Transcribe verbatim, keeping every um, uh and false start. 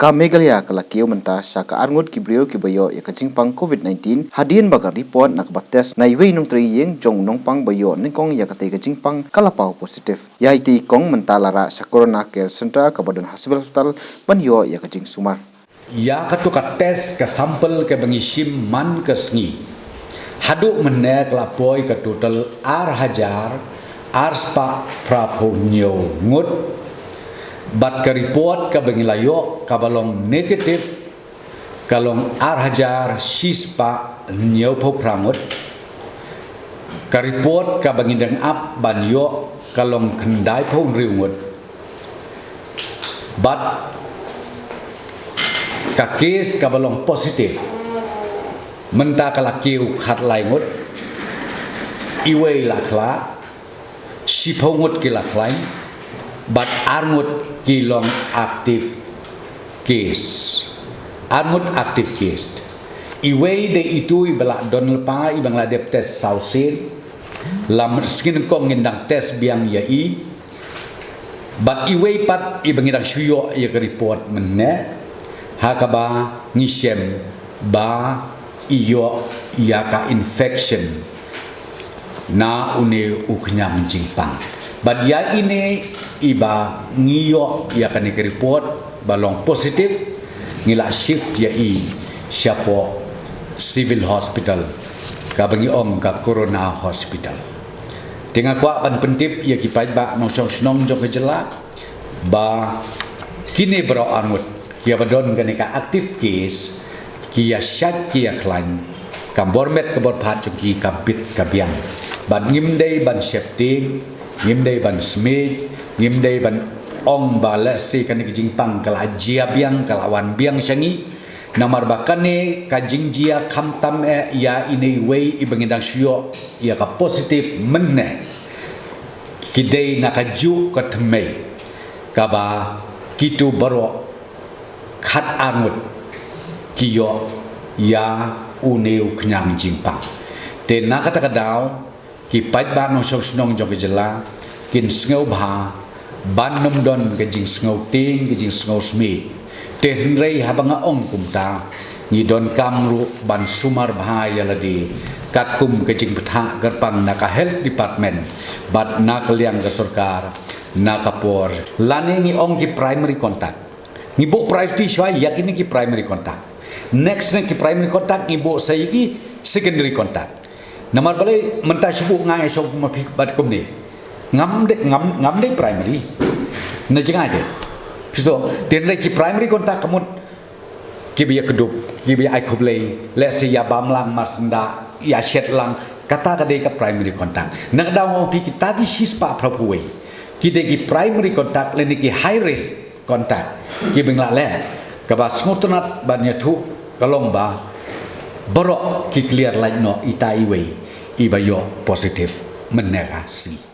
Ka Meghalaya ka la kiew mynta sha ka arngut ki briew kiba ïoh ïa ka jingpang covid nineteen, hadien ba ka report na kaba test na iwei nongtrei ïing jong u nongpang ba ïoh nyngkong ïa katei ka jingpang ka la paw positive. Ïa itei i kong mynta la rah sha Corona Care Centre kaba don ha Civil Hospital ban ïoh ïa ka jingsumar. Ïa kato ka test ka sample kaba ngi shim man ka sngi haduh mynne ka la poi ka total ar hajar ar spah phra phew hynñiew ngut. Bad ka report kaba ngi la ïoh kaba long negative ka long ar hajar shi spah hynñiew phew phra ngut. Ka report kaba ngi dang ap ban ïoh ka long khyndai phew hynriew ngut. Bad ka case kaba long positive mynta ka la kiew khatlai ngut. Iwei la khlad, shiphew ngut ki la khlaiñ, bad ar ngut ki long active case. Ar ngut active case. Iwei dei itu iba la don lypa iba ngi la dep test saw sien. La mar sngi nyngkong ngin dang test biang ïa i. Bad iwei pat iba ngi dang shu ïoh ïa ka report mynne ha kaba ngi shem ba i ïoh ïa ka infection na une u khñiang jingpang. Bad ïa ine iba ngi ïoh ïa kane ka report ba long positive, ngi la shift ïa i shapoh Civil Hospital kaba ngi ong ka Corona Hospital. Te nga kwah ban pyntip ïa ki paidbah nongshong shnong jong ka jylla ba kine baroh arngut kiba don kane ka active case ki ïa shait ki ïa khlaiñ, kam bor met ka bor phad jong ki ka bit ka biang. Bad ngim dei ban sheptieng, ngim dei ban smiej, ngim dei ban ong ba lehse kane ka jingpang ka la jia biang, ka la wan biang sha ngi. Namar ba kane ka jingjia khamtam eh ïa ine iwei iba ngi dang shu ïoh ïa ka positive mynne, ki dei na kajuh ka thymmei kaba kitu baroh khat arngut ki ïoh ïa une u khñiang jingpang. Te na kata ka daw ki paidbah nongshong shnong jong ka jylla kin sngewbha ban nym don ka jingsngewtieng, ka jingsngewsmiej. Te hynrei haba nga ong kumta, ngi donkam ruh ban sumar bha ïa lade katkum ka jingbthah kyrpang na ka health department bad na ka liang ka sorkar na ka por. Lane ngi ong ki primary contact, ngi buh priority shuwa ïa kine ki primary contact. Next ne ki primary contact ngi buh sa ïa ki secondary contact. Namar balei mynta shu buh nga ïa shong ma phi bad kumne. Ngam dei, ngam, ngam dei primary. Na jngai de. Phi sngewthuh, te hynrei ki primary contact ka mut kiba ïa kdup, kiba ïa ai khublei, lehse ïa bam lang mar syndah, ïa shet lang, kata ka dei ka primary contact. Na ka daw nga ong phi kita ki shi spah phra phew wei ki dei ki primary contact lane ki high risk contact kiba ngi la leh. Kaba sngewtynnat ban ïathuh ka long ba baroh ki clear lait noh, ita iwei iba ïoh positive mynne ka sngi.